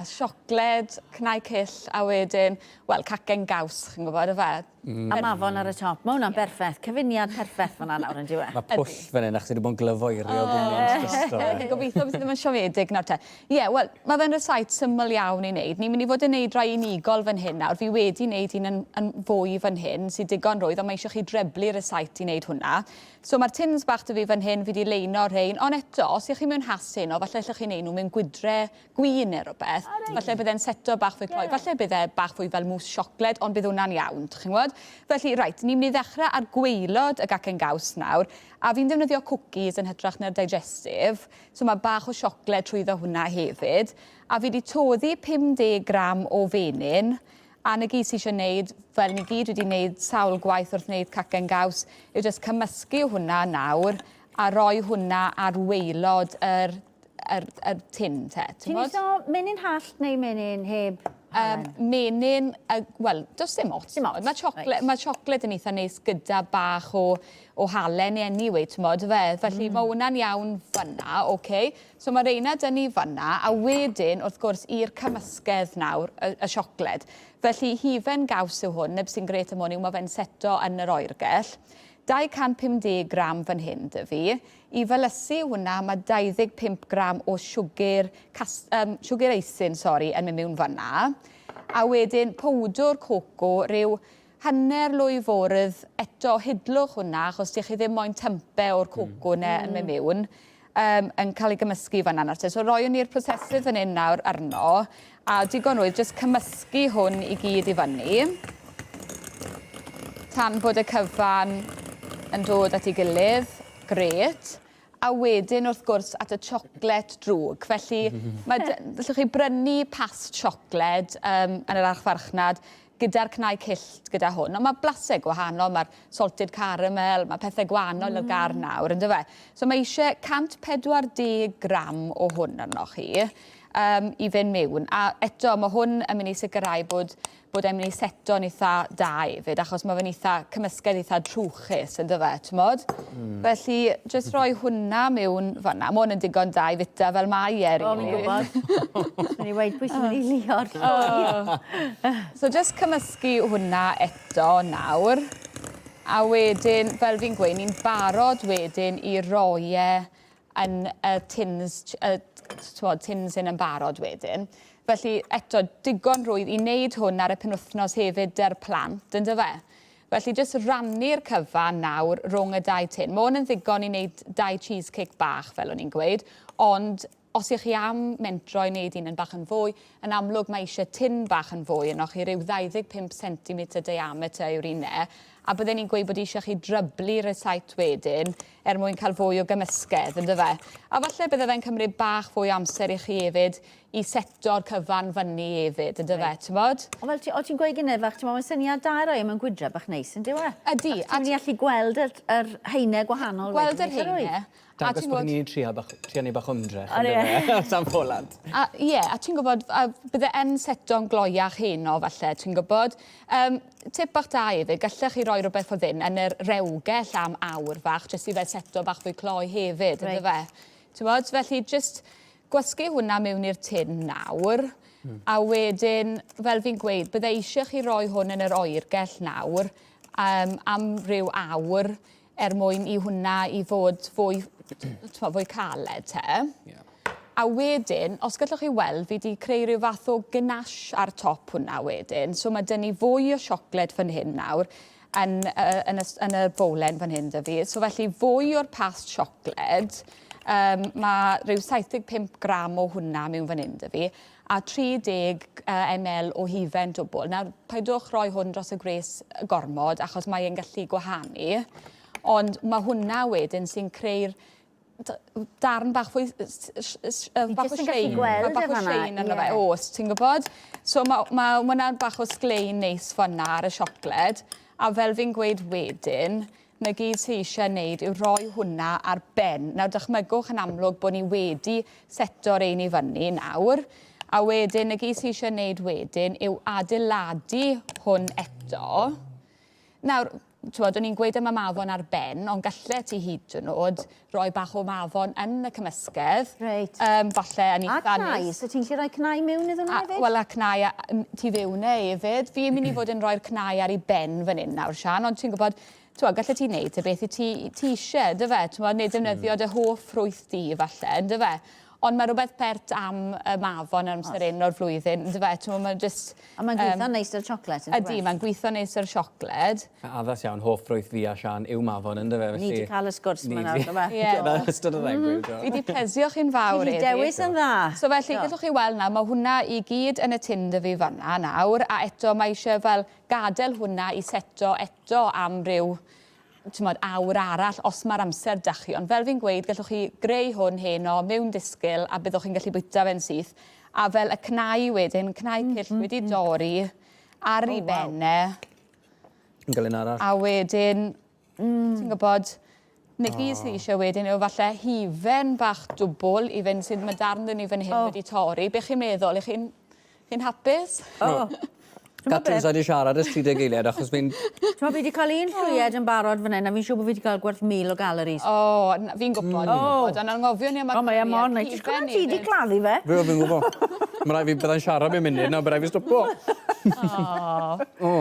Siocled, cnau cyll a wedyn, wel, cacen gaws, chi'n gwybod, yfe? A mafon ar y top. Mae hwnna'n berffaith. Cyfuniad perffaith fan'na nawr on'd yw e? Mae pwll fan hyn achos ti 'di bod yn glyfoerio o gwmpas drosto fe. Gobeithio bydd ddim yn siomedig nawr te. Ie, wel, mae fe'n rysáit syml iawn i wneud. Ni'n mynd i fod yn neud rai unigol fan hyn nawr. Fi wedi wneud un yn, yn fwy fan hyn, sydd digon rwydd, ond mae eisiau chi dreblu rysáit i wneud hwnna. So mae'r tins bach 'da fi fan hyn, fi 'di leino rhein, ond eto, os ych chi mewn has heno, falle allwch chi wneud nhw mewn gwydre gwin neu rywbeth. Oh, reit. Falle bydd e'n seto bach fwy cloi. Yeah. Falle bydd e bach fwy fel mousse siocled, ond bydd hwnna'n iawn, chi'n gwybod? Felly, reit, ni'n mynd i ddechrau ar gwaelod y gacen gaws nawr, a fi'n defnyddio cookies yn hytrach na'r digestive, so mae bach o siocled trwyddo hwnna hefyd. A fi wedi toddi 50 gram o fenyn, a 'na gyd sy eisiau wneud, fel ni gyd wedi wneud sawl gwaith wrth wneud cacen gaws, yw jyst cymysgu hwnna nawr a roi hwnna ar waelod yr yr, yr tin te. Ti'n iso menyn hallt neu menyn heb halen? Menyn, wel, does dim ots. Dim ots. Mae siocled, right. mae siocled yn eitha neis gyda bach o, o halen anyway, ti'n modd, fe? Felly mae hwnna'n iawn fanna, oce. Okay. So mae reina dyn ni fanna, a wedyn, wrth gwrs, i'r cymysgedd nawr, y, y siocled. Felly, hufen gaws yw hwn, neb sy'n gret am hwn yw mae fe'n seto yn yr oergell. 250 gram fan hyn dy fi. I felysu hwnna mae 25 gram o siwgr cas- yym siwgr eisin sori yn mynd mewn fanna. A wedyn powdwr coco rhyw hanner lwy fwrdd eto hidlwch hwnna achos dych chi ddim moyn tympe o'r coco 'ne yn mynd mewn yym yn cael ei gymysgu fanna nawr te. So roiwn ni'r prosesydd fan hyn nawr arno a digon rwydd jyst cymysgu hwn i gyd i fyny tan bod y cyfan yn dod at ei gilydd. Grêt. A wedyn wrth gwrs at y siocled drwg. Felly mae d- gallwch chi brynu past siocled yym yn yr archfarchnad gyda'r cnau cyll gyda hwn. Ond mae blasau gwahanol, mae'r salted caramel, mae pethau gwahanol ar gael nawr, yndyfe? So mae eisiau 140 gram o hwn arnoch chi um, i fynd mewn. A eto, mae hwn yn mynd i sicrhau bod bod e'n mynd i seto'n eitha da hefyd, achos mae fe'n eitha cymysgedd eitha trwchus, yn dyfe, t'mod? Felly, jyst rhoi hwnna mewn fan'na. Ma' hwn yn digon da i fita fel mae e, rili. O, fi'n gwybod. Swn i weud pwy sy'n mynd i lio'r llwy. So jyst cymysgu hwnna eto nawr. A wedyn, fel fi'n gweud, ni'n barod wedyn i roi e yn y tins, y t'mod, tins hyn yn barod wedyn. Felly, eto, digon rhwydd i wneud hwn ar y penwythnos hefyd 'da'r plant, yndyfe? Felly, jyst rannu'r cyfan nawr rhwng y dau tin. Mae hwn yn ddigon i wneud dau cheesecake bach, fel o'n i'n gweud, ond os ych chi am mentro i wneud un yn bach yn fwy, yn amlwg mae eisiau tin bach yn fwy ynoch chi, rhyw 25 centimetr diameter yw'r un 'ne, a bydden i'n gweud bod eisiau chi dryblu rysáit wedyn er mwyn cael fwy o gymysgedd, yndyfe? A falle bydde fe'n cymryd bach fwy o amser i chi hefyd i seto'r cyfan fyny hefyd, yndyfe, Reit. t'mod? Ond fel ti, o' ti'n gweud gynne fach, t'mo' mae'n syniad da i roi e mewn gwydre bach neis, yndyw e? Ydi. Achos ti'n mynd i allu gweld yr, yr haene gwahanol Gweld yr haene. Dangos bod ni'n trio bach, trio neud bach o ymdrech, yndyfe? Sam Poland. A ie, a ti'n gwybod, a bydde e'n seto'n gloiach heno falle, ti'n gwybod. Um, tip bach da hefyd, gallech chi roi rhywbeth fel hyn yn yr rewgell am awr fach, jyst i fe seto bach fwy cloi hefyd, right. yndyfe? Ti'n gwybod, felly jyst gwasgu hwnna mewn i'r tin nawr, a wedyn, fel fi'n gweud, bydde eisiau chi roi hwn yn yr oergell nawr am ryw awr, er mwyn i hwnna i fod fwy, t'mo' fwy caled te. Ie. A wedyn, os gallwch chi weld, fi 'di creu rhyw fath o ganache ar top hwnna wedyn. So ma' 'da ni fwy o siocled fan hyn nawr yn y yn y s- yn y bowlen fan hyn 'da fi. So felly fwy o'r past siocled. Yym ma' rhyw 75 gram o hwnna mewn fan hyn 'da fi. A 30 ml o hufen dwbl. Nawr, paidwch roi hwn dros y gwres gormod, achos mae e'n gallu gwahanu. Ond mae hwnna wedyn sy'n creu'r darn bach fwy bach o shein. Mae bach o shein arno fe, oes, ti'n gwybod? So mae ma hwnna'n bach o sglein neis fan'na ar y siocled. A fel fi'n gweud wedyn, 'Na gyd sy eisiau wneud yw rhoi hwnna ar ben. Nawr dychmygwch yn amlwg bod ni wedi seto'r ein i fyny nawr. A wedyn, 'na gyd sy eisiau wneud wedyn yw adeiladu hwn eto. Nawr, T'mod, o'n i'n gweud am y mafon ar ben, ond gallet ti hyd yn oed roi bach o mafon yn y cymysgedd. Reit. Falle yn A eitha cnau, neis. so ti'n gallu rhoi cnau mewn iddyn nhw A, hefyd? wel, a cnau a, tu fewn e hefyd. Fi'n mynd i fod yn rhoi'r cnau ar ei ben fan hyn nawr, Sian, ond ti'n gwybod, t'mod, gallet ti wneud y beth i ti, ti eisiau, dy fe? T'mod, neu defnyddio dy hoff ffrwyth di, falle, yndyfe? Ond mae rhywbeth pert am y mafon ar amser hyn o'r flwyddyn, yndyfe? T'mod, mae'n jyst... A mae'n gweithio'n neis 'da'r siocled, yndyw e? Ydy, mae'n gweithio'n neis 'da'r siocled. Addas iawn, hoff ffrwyth fi a Sian yw mafon, yndyfe? Ni 'di cael y sgwrs 'ma nawr, do fe? Ie. Gyda ystod yr egwyl, do. Fi 'di plesio chi'n fawr Ti 'di heddi. dewis yn dda. So felly, gallwch chi weld nawr, mae hwnna i gyd yn y tin 'da fi fan'na nawr, a eto mae eisiau fel gadael hwnna i seto eto am ryw t'mod, awr arall os mae'r amser 'da chi. Ond fel fi'n gweud, gallwch chi greu hwn heno mewn disgyl a byddwch chi'n gallu bwyta fe'n syth. A fel y cnau wedyn, cnau cyll wedi dorri ar ei ben e. Yn gael un arall. A wedyn, ti'n gwybod, 'na gyd sydd eisiau wedyn yw falle hufen bach dwbl i fynd sydd mae darn 'da ni fan hyn wedi torri. Be chi'n meddwl? Y'ch chi'n chi'n hapus? O. Catrin, sa i 'di siarad ers 30 eiliad achos fi'n... T'mod, fi 'di cael un llwyed yn barod fan hyn a fi'n siŵr bod fi 'di cael gwerth 1,000 o galories. O, na, fi'n gwybod, fi'n gwybod, ond anghofio ni am y O, mae e mor neis. Jyst gweld ti 'di claddu fe. Fi, fi'n gwybod. Mae rhaid fi, byddai'n siarad mewn munud nawr, bydd rhaid fi stopo. O. O.